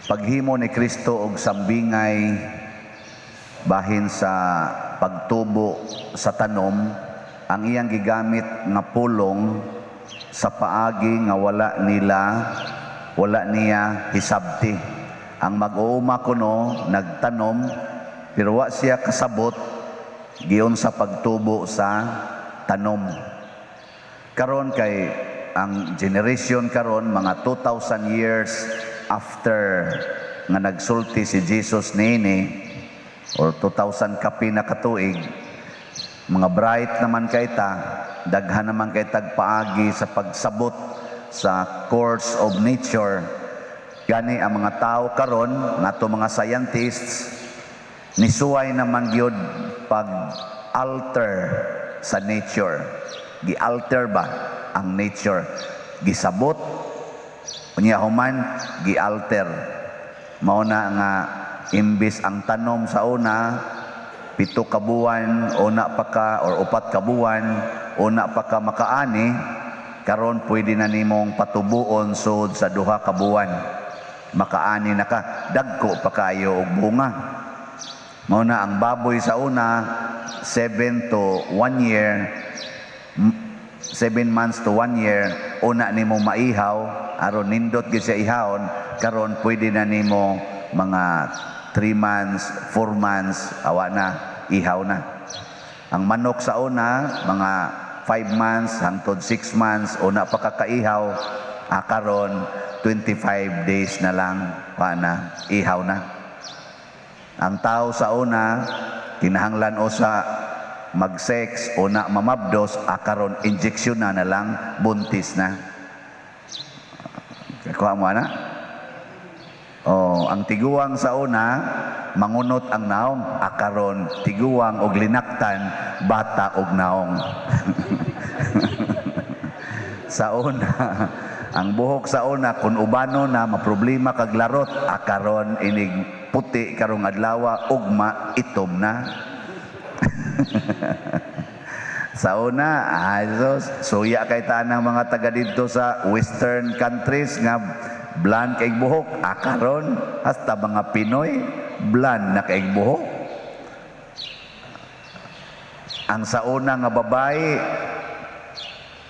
Paghimo ni Kristo og sambingay bahin sa pagtubo sa tanom, ang iyang gigamit nga pulong "sa paagi nga wala niya hisabti". Ang mag-uuma kuno nagtanom, pero wa siya kasabot giyon sa pagtubo sa tanom. Karon kay ang generation karon, mga 2000 years after nga nagsulti si Jesus niini or 2000 kapin na katuig, mga bright naman kay ta, daghan naman kay tag paagi sa pagsabot sa course of nature. Gani ang mga tao karon nato, mga scientists, nisuway naman gyud pag alter sa nature. Gi-alter ba ang nature? Gisabot, unya human gi-alter. Mao na nga imbis ang tanom sa una 7 ka buwan una pa ka or 4 ka buwan una pa ka makaani, karon pwede na nimong patubuon sud sa 2 ka buwan, makaani na ka, dagko pa kayo og bunga. Mao na ang baboy sa una 7 to 1 year, 7 months to 1 year una nimo maihaw aron nindot gyud siya ihawon. Karon pwede na nimo mga 3 months, 4 months, awa na, ihaw na. Ang manok sa una mga 5 months hangtod 6 months una pa kakaihaw, karon 25 days na lang pa na, ihaw na. Ang tao sa una kinahanglan o sa mag-sex o na mamabdos, karon injection na na lang, buntis na. Kuha mo ana? Oh, ang tiguang sa una mangunot ang naong, akaron tiguang og linaktan, bata og naong. Sa una, ang buhok sa una kung ubano na maproblema kag larot, akaron inig puti karong adlaw, ugma itom na. Sa una, ay sus, suya kay tanang mga taga didto sa western countries nga blonde kay buhok, akaron hasta mga Pinoy blonde na kay buhok. Ang sa una nga babae,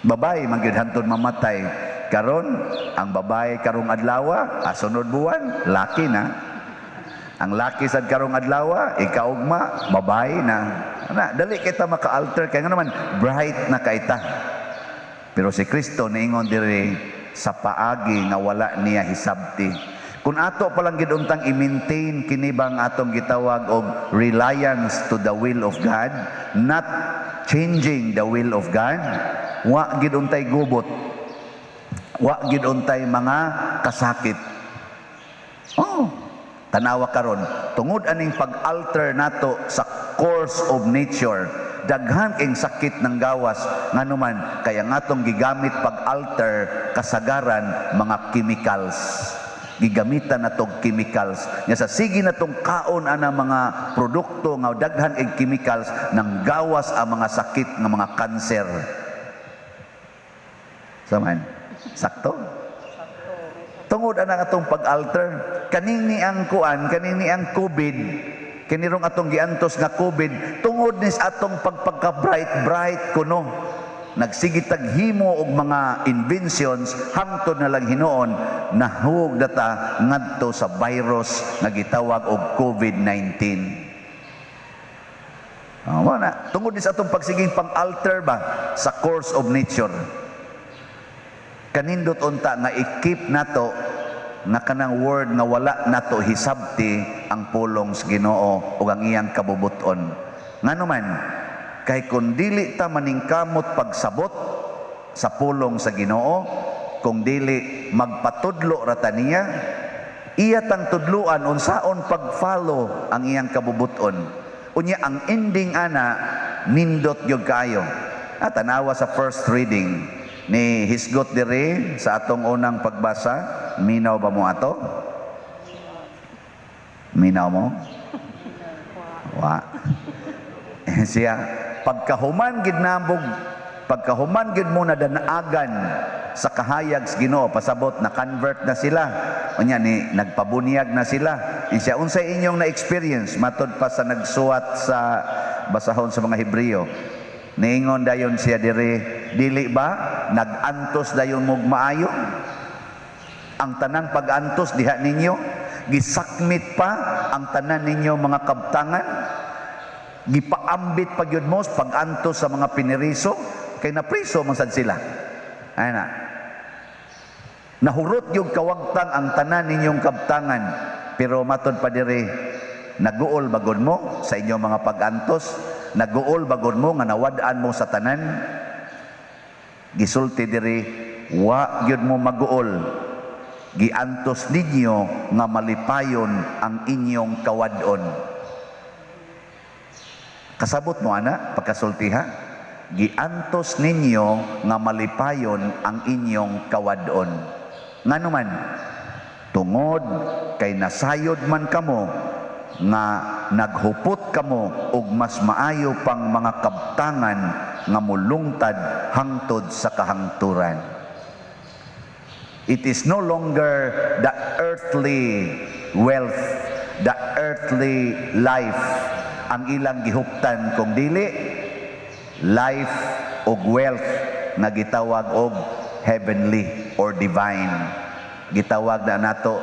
babae man gyud hantod mamatay. Karon ang babae karong adlaw, sunod buwan laki na. Ang laki sad karong adlaw, ikaugma babae na. Na, dali kita maka-alter kay nga naman bright na kaita. Pero si Kristo niingon diri "sa paagi nga wala niya hisabti". Kung ato pa lang gid untang i-maintain kini bang atong gitawag og reliance to the will of God, not changing the will of God, wa gid untay gubot. Wa gid untay mga kasakit. Oh, tanawa karon, tungod aning pag-alter nato sa course of nature, daghan king sakit ng gawas. Nganuman kaya ngatong gigamit pag-alter kasagaran mga chemicals. Gigamitan na tog chemicals. Nya sa sige na tong kaon ana mga produkto nga daghan og chemicals, nang gawas ang mga sakit nga mga kanser. Saman? Sakto? Tungod ana atong pag-alter, kanini ang kuan, kanini ang COVID, kini rong atong giantos nga COVID, tungod nis atong pagpagka-bright bright kuno. Nagsige tag himo og mga inventions hangtod na lang hinuon nahug data ngadto sa virus nga gitawag og COVID-19. Oh, mao na. Tungod ni sa atong pagsiging pang-alter ba sa course of nature. Kanindot unta nga i-keep nato nga kanang word nga wala nato hisabti ang pulong sa Ginoo ug ang iyang kabubuton. Ngano man, kay kung dili ta maningkamot pagsabot sa pulong sa Ginoo, kung dili magpatudlo ra ta niya, iya tang tudluan unsaon pag-follow ang iyang kabubuton. Unya ang ending ana nindot gyud kaayo. At tanawa sa first reading ni hisgot diri sa atong unang pagbasa, minaw ba mo ato? Minaw mo? Wa. Siya pagkahuman gid nambog, pagkahuman gid mo na danaagan sa kahayag sa Ginoo, pasabot na convert na sila. Unya ni nagpabunyag na sila. Siya, unsay inyong na-experience matod pa sa nagsuwat sa basahon sa mga Hebreo? Niingon dayon siya diri, dili ba nag-antos dayon mog maayo? Ang tanang pag-antos diha ninyo, gisakmit pa ang tanan ninyo mga kabtangan, gipaambit pa gyud mo pag-antos sa mga piniriso, kay napriso man sad sila. Ay na. Nahurot yung kawagtang ang tanan ninyong kabtangan, pero matod pa diri, naguol bagod mo sa inyong mga pag-antos, naguol bagod mo nga nawad-an mo sa tanan. Gisulti diri, wa gyud mo maguol, giantos ninyo nga malipayon ang inyong kawad-on. Kasabot mo ana pagkasulti ha? Giantos ninyo nga malipayon ang inyong kawad-on. Ngano man? Tungod kay nasayod man kamo nga naghupot kamo og mas maayo pang mga kabtangan nga mulungtad hangtod sa kahangturan. It is no longer the earthly wealth, the earthly life ang ilang gihuptan, kung dili life og wealth nga gitawag og heavenly or divine. Gitawag na nato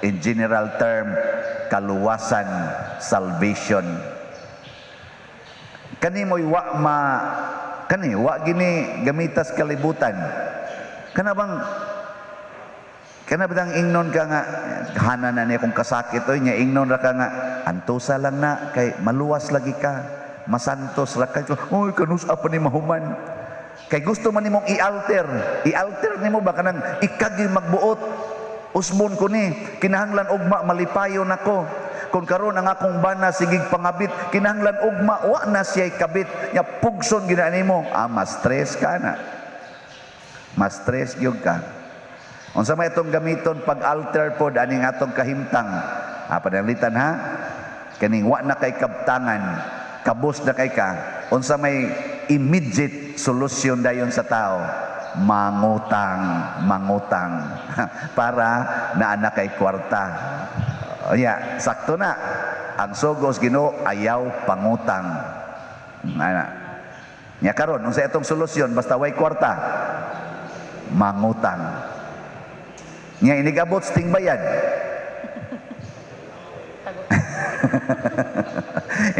in general term kaluwasan, salvation. Kani mo'y wa ma kani wa gini gamitas kalibutan. Kana bang ingnon ka nga hana na niya kung kasakit oy, nya ingnon ra ka nga antosa lang na kay maluwas lagi ka, masantos ra ka. Oy, kanus-a pa ni mahuman? Kay gusto man nimong i-alter, i-alter nimo ba, kanang ikagi magbuot, usbon ko ni, kinahanglan ugma malipayon ako. Kung karon ang akong bana sigig pangabit, kinahanglan ugma wa na siya'y kabit. Nya pugson gina nimo, ah, mas stress ka na, mas stress gyud ka. Unsa may itong gamiton pag-alter pod aning atong kahimtang? Ah, pananglitan ha, kaning wa na kay kabtangan, kabos na kay ka, unsa may immediate solution dayon sa tao? Mangutang, mangutang para naa na kay kwarta. O ya, sakto na ang sugos Ginoo, ayaw pangutang. Ana nya, karon unsa itong solusyon basta way kwarta? Mangutang. Nya inigabot sa tingbayad. Sagot.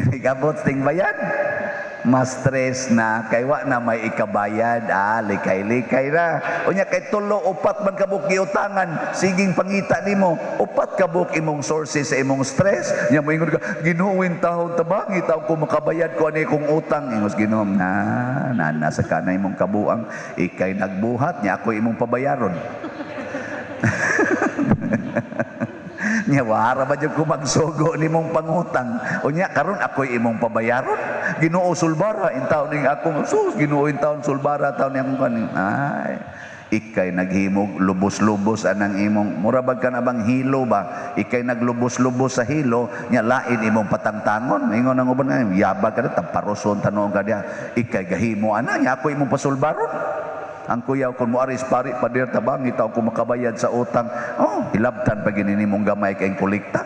Inigabot sa tingbayad, mas stress na kay wa na may ikabayad. Ah, likay-likay na. Unya kay tulo upat man kabuk giutangan, siging pangita nimo, upat kabuk imong sources sa imong stress. Nya moingon ka, "Ginoo, tahon tabangi taw ko makabayad ko ani kong utang." Ingos Ginoo, na na nasa kanay imong kabuang, ikay nagbuhat nya ako imong pabayaron. Nya wara ba jud ko magsugo nimong pangutang? Unya karon ako'y imong pabayaron. Ginoo, sulbara in taon ning akong, sus, Ginoo, in taon sulbara taon ni akong kaning. Ay, ikay naghimog lubos-lubos anang imong, mura bag ka na bang hilo ba? Ikay naglubos-lubos sa hilo nya lain imong patangtangon. Ingon ang uban nga yabag ka na tamparoson tanon ka diha. Ikay gahimo ana nya ako imong pasulbaron. Ang kuyaw kung moaris pari pader tabangi taw ko makabayad sa utang. Oh, hilabtan pa gini nimong gamay kay kolekta.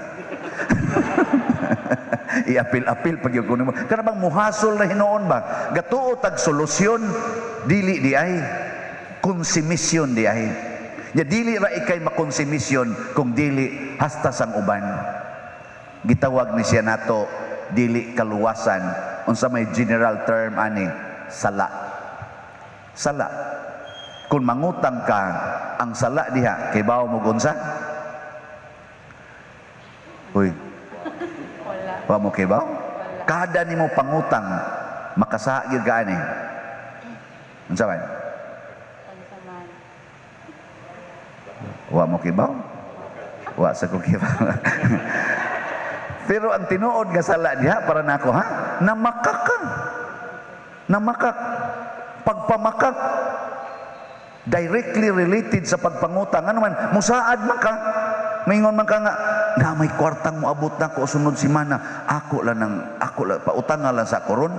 Iapil-apil pag yun nimo. Kana bang muhasol na hinuon ba? Gatuo tag solusyon, dili di ay konsumisyon di ay. Nya dili ra ikay makonsumisyon kung dili hasta sang uban. Gitawag ni siya nato dili kaluwasan. Unsa may general term ani? Sala. Sala. Kung mangutang ka, ang sala diha, kay bawo mo unsa? Uy, Wala. Wa mo kay bawo? Kada nimo pangutang, makasa gyud ka ani. Unsa man? Unsa man. Wa mo kibaw? Wa sa ko kibaw. Pero ang tinuod nga sala diha para nako ha, namakak ka. Namakak. Pagpamakak directly related sa pagpangutang. Ano man, musaad man ka. Maingon man ka nga, na may kwartang moabot na ko sunod simana. Ako lang ng, ako lang, pautanga lang sa koron.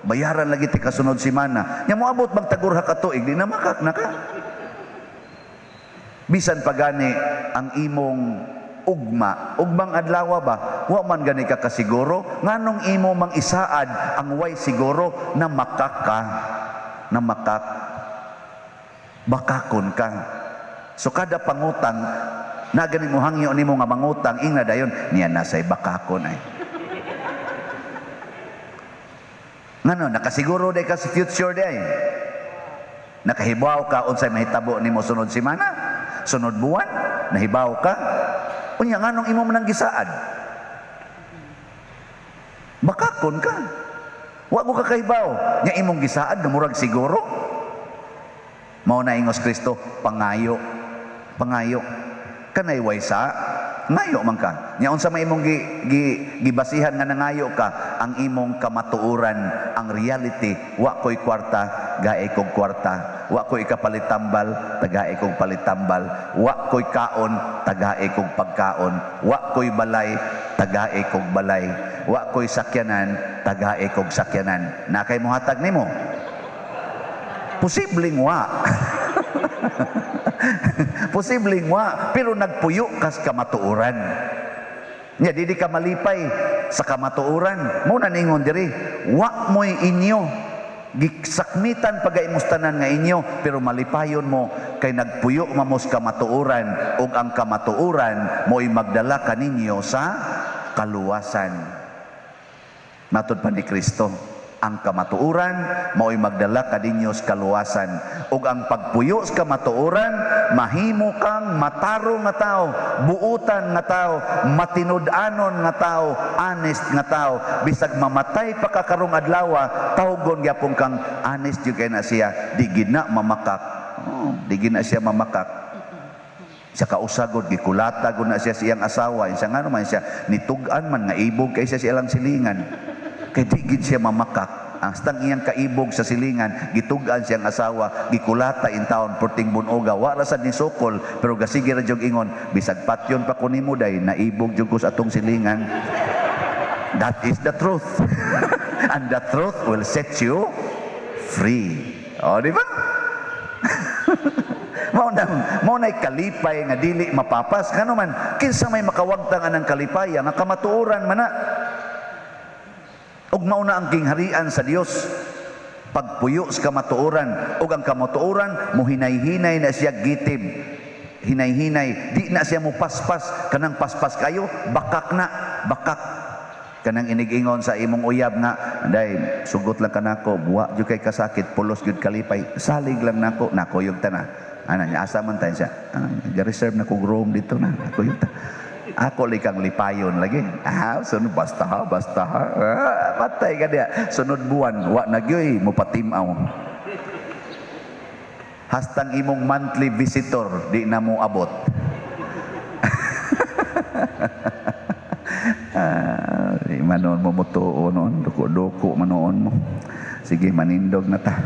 Bayaran lagi ti kasunod simana. Nya moabot magtagurha ka tuig, di na makak na ka. Bisan pa gani ang imong ugma, ugmang adlaw ba, wa man gani ka kasiguro, nganong imo mang isaad ang way siguro na makak ka, na makak, bakakon ka. So kada pangutang, na gani mo hangyo nimo nga mangutang, ingna dayon, niya nasay bakakon ay. Ngano, nakasiguro day ka sa future day. Nakahibaw ka unsay mahitabo nimo sunod semana, sunod buwan, nahibaw ka. Unya nganong imo man ang gisaad? Bakakon ka. Wa ko kakahibaw nya imong gisaad nga murag siguro. Mao na ingos Kristo, pangayo. Pangayo. Kanay way sa ngayo man ka. Nya unsa may imong gibasihan nga nangayo ka, ang imong kamatuoran, ang reality, wa ko'y kwarta, gae kog kwarta. Wa ko'y kapalitambal, tagae kog palitambal. Wa ko'y kaon, tagae kog pagkaon. Wa ko'y balay, tagae kog balay. Wa ko'y sakyanan, tagae kog sakyanan. Na kay mohatag nimo? Posibleng wa. Posibleng wa, pero nagpuyo kas kamatuoran. Nya dili ka malipay sa kamatuoran. Mo na ningon diri, wa mo'y inyo. Gisakmitan pagaimustanan nga inyo, pero malipayon mo kay nagpuyo mamos kamatuoran, ug ang kamatuoran mo'y magdala kaninyo sa kaluwasan. Matod pa ni Kristo, ang kamatuoran mao'y magdala kaninyo sa kaluwasan. Ug ang pagpuyo sa kamatuoran, mahimo kang matarong nga tao, buutan nga tao, matinud-anon nga tao, honest nga tao. Bisag mamatay pa ka karong adlaw, tawgon gyapon kang honest jud kay na siya, di gid na mamakak. Oh, di gid na siya mamakak. Sa kausagod, gikulata gud na siya siyang asawa. Siya ngano man siya, nitug-an man nga ibog kay siya siyang silingan. Kay di gid siya mamakak. Ang stang iyang kaibog sa silingan, gitug-an siyang asawa, gikulata in town, perting bunoga, wa ra sad ni sukol, pero gasige ra jud ingon, bisag patyon pa ko nimo day, naibog jud ko sa atong silingan. That is the truth. And the truth will set you free. O, di ba? Mao na'y kalipay nga dili mapapas. Ngano man, kinsa may makawagtang anang kalipaya nga kamatuoran man na. Ug mao na ang gingharian sa Dios. Pagpuyo sa kamatuoran, ug ang kamatuoran mohinay-hinay na siya gitib. Hinay-hinay, di na siya mopaspas, kanang paspas kayo, bakak na, bakak. Kanang inig-ingon sa imong uyab nga, day, sugot lang kanako, buwa jud kay kasakit, pulos jud kalipay, salig lang nako, nakuyog ta na. Ana, niya, asa man tayo siya. Ah, reserve na kog room dito na, nakuyog ta. Ako likang lipayon lagi. Ah, sunod basta ha, basta ha. Ah, patay ka diya. Sunod buwan, wa na gyoy, mopatimaw. Hastang imong monthly visitor, di na mo abot. Ah, di manoon mo mutuo noon, duko-duko manoon mo. Sige, manindog na ta.